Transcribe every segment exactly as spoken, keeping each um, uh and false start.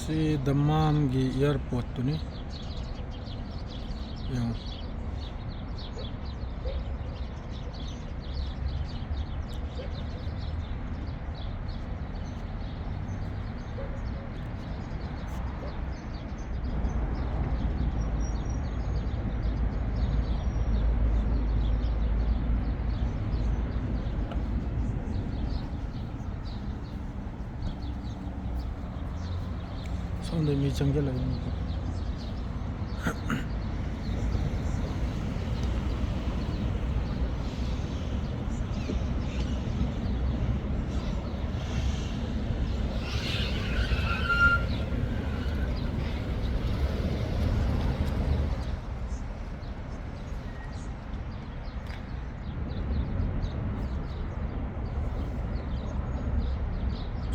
ꯁꯤ ꯗꯃꯥꯝꯒꯤ ꯑꯦꯌꯥꯔꯄꯣꯔꯠꯇꯨꯅꯤ꯫ ꯌꯦꯡꯉꯨ꯫ ꯁꯣꯝꯗ ꯃꯤ ꯆꯪꯁꯤꯜꯂꯛꯏ꯫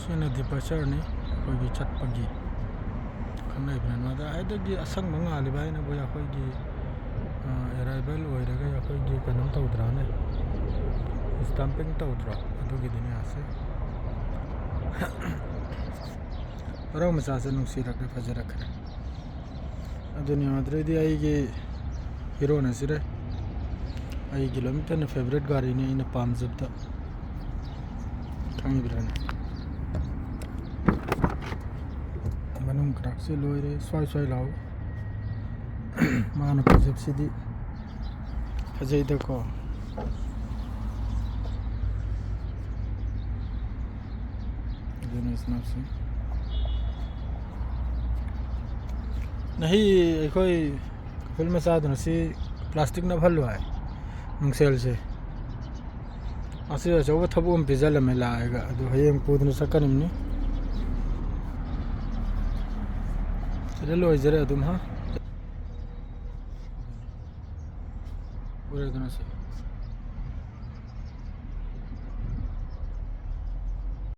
ꯁꯤꯅ departureꯅꯤ, ꯑꯩꯈꯣꯏꯒꯤ ꯆꯠꯄꯒꯤ꯫ ꯈꯪꯅꯩꯕꯅ ꯅꯣꯏꯗ ꯑꯩꯗꯒꯤ ꯑꯁꯪꯕ ꯉꯥꯜꯂꯤꯕ ꯍꯥꯏꯅꯕꯨ ꯑꯩꯈꯣꯏꯒꯤ, ꯑ, arrival ꯑꯣꯏꯔꯒ ꯑꯩꯈꯣꯏꯒꯤ ꯀꯩꯅꯣꯝ ꯇꯧꯗ꯭ꯔꯥꯅꯦ, stamping ꯇꯧꯗ꯭ꯔꯣ? ꯑꯗꯨꯒꯤꯗꯤꯅꯦ ꯑꯁꯦ꯫ ꯋꯥꯔꯧ ꯃꯆꯥꯁꯦ ꯅꯨꯡꯁꯤꯔꯛꯈ꯭ꯔꯦ, ꯐꯖꯔꯛꯈ꯭ꯔꯦ꯫ ꯑꯗꯨꯅꯤ ꯌꯥꯗ꯭ꯔꯗꯤ ꯑꯩꯒꯤ ꯍꯤꯔꯣꯅ ꯁꯤꯔꯦ꯫ ꯑꯩꯒꯤ ꯂꯣꯏꯅꯃꯛꯇꯅ favourite ꯒꯥꯔꯤꯅꯤ ꯑꯩꯅ ꯄꯥꯝꯖꯕꯗ꯫ ꯈꯪꯉꯤꯕ꯭ꯔꯥꯅꯦ? ꯃꯅꯨꯡ ꯈꯔꯥꯛꯁꯦ ꯂꯣꯏꯔꯦ, ꯁ꯭ꯋꯥꯏ ꯁ꯭ꯋꯥꯏ ꯂꯥꯎ꯫ ꯃꯥꯅ ꯐꯖꯕꯁꯤꯗꯤ ꯐꯖꯩꯗꯀꯣ꯫ ꯑꯗꯨꯅ ꯁꯅꯥꯞꯁꯤ꯫ ꯅꯍꯤ ꯑꯩꯈꯣꯏ ꯀꯄꯤꯜ ꯃꯆꯥꯗꯨꯅ ꯁꯤ plastic ꯅꯞꯍꯜꯂꯨ ꯍꯥꯏ, ꯅꯨꯡꯁꯦꯜꯁꯦ꯫ ꯑꯁꯤ ꯑꯆꯧꯕ ꯊꯕꯛ ꯑꯃ ꯄꯤꯖꯜꯂꯝꯃꯦ ꯂꯥꯛꯑꯒ, ꯑꯗꯨ ꯍꯌꯦꯡ ꯄꯨꯗꯅ ꯆꯠꯀꯅꯤꯕꯅꯤ꯫ ꯁꯤꯗ ꯂꯣꯏꯖꯔꯦ ꯑꯗꯨꯝ, ꯍꯥ? ꯎꯔꯦꯗꯅ ꯁꯤ꯫